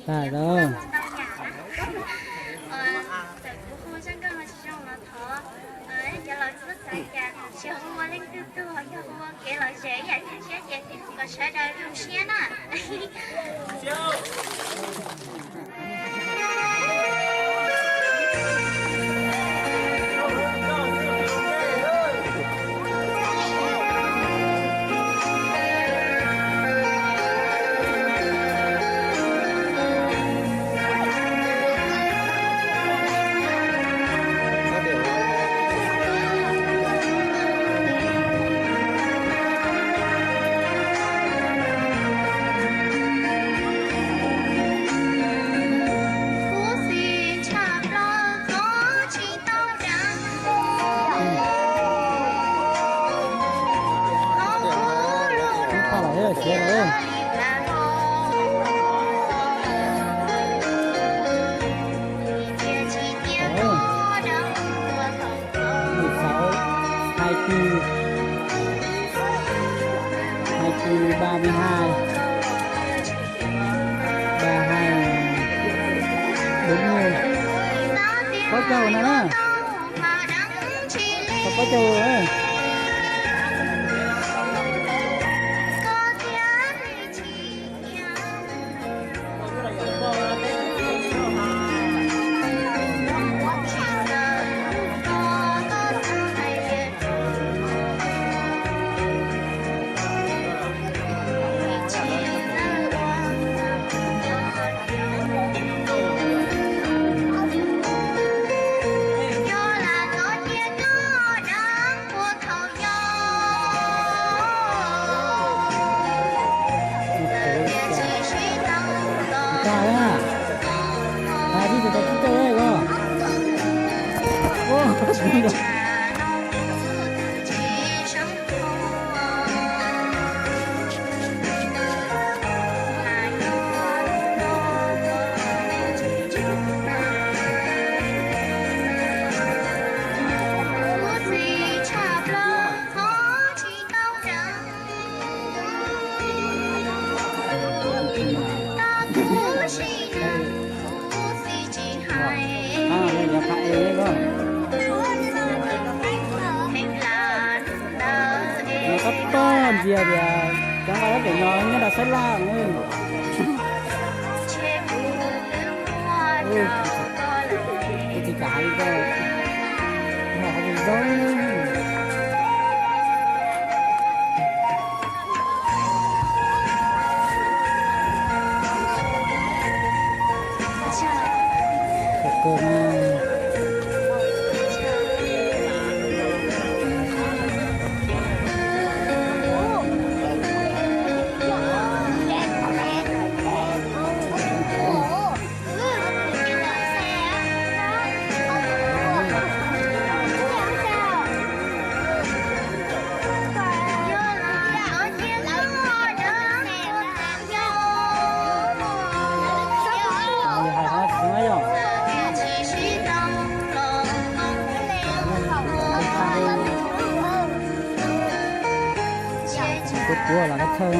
Tag lawm. Txawm kuv hu zoo nkauj los tsis zoo los thov cov laus txhob xav cas, tsis hu ua leej twg tuag, yog hu ua kev lom zem ib yam thiab siab ces kom sawv daws zoo siab na. Mười sáu, hai tư, hai tư, ba mươi hai, ba hai, bốn mươi. Có châu no na. Có châu. Nws koj toj ntsia tias cov nqa lab pem no nyob rau Xab Laj. Ub, kuv tsis kam hais li ko, hais zoo zoo. Kawg kawg na. Kuv tuav los koj thawj.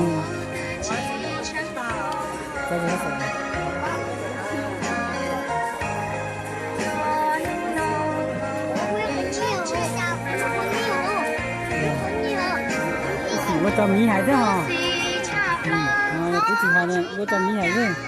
Ua tso miv hais thiab hos. Kuv tsis hais, ua tso miv hais xwb.